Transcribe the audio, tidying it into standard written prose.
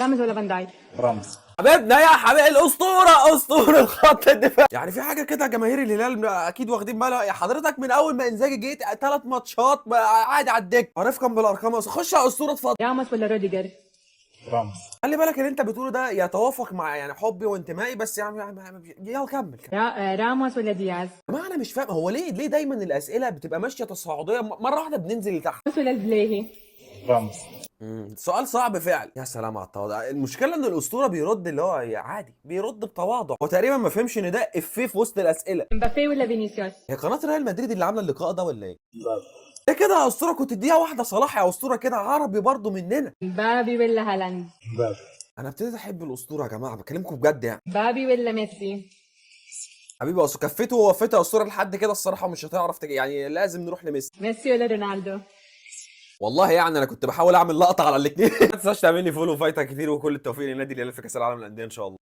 راموس ولا فان دايك؟ راموس. حبيبنا يا حبيبي الاسطوره، اسطورة خط الدفاع. يعني في حاجة كده جماهير الهلال اكيد واخدين بالها يا حضرتك، من اول ما انزاجي جيت 3 ماتشات قاعد على الدكه. رفقا بالارقام يا أسطورة. خش يا اسطورة اتفضل. راموس ولا روديجر؟ راموس. خلي بالك اللي انت بتقوله ده يتوافق مع يعني حبي وانتمائي، بس يعني يلا كمل. راموس ولا دياز؟ ما انا مش فاهم هو ليه دايما الاسئلة بتبقى ماشية تصاعدية مرة واحدة بننزل لتحت. راموس ولا البليهي؟ راموس. سؤال صعب فعلا. يا سلام على التواضع. المشكلة ان الاسطورة بيرد اللي هو عادي، بيرد بتواضع، هو تقريبا ما فهمش ان ده افيه في وسط الاسئله. مبابي ولا فينيسيوس؟ هي قناة ريال مدريد اللي عامله اللقاء ده ولا ايه؟ لا. ده كده يا اسطورة كنت اديها واحدة صلاح يا اسطورة كده عربي برضو مننا. مبابي ولا هالاند؟ مبابي. انا ابتديت احب الاسطورة يا جماعه، بكلمكم بجد يعني. مبابي ولا ميسي؟ حبيبي اصل كفيته ووفيته يا اسطورة لحد كده الصراحه، مش هتعرف يعني لازم نروح لميسي. ميسي ولا رونالدو؟ والله يعني انا كنت بحاول اعمل لقطة على الاثنين. ما تنساش تعمل لي follow، فايتك كتير، وكل التوفيق لنادي الهلال في كاس العالم للاندية ان شاء الله.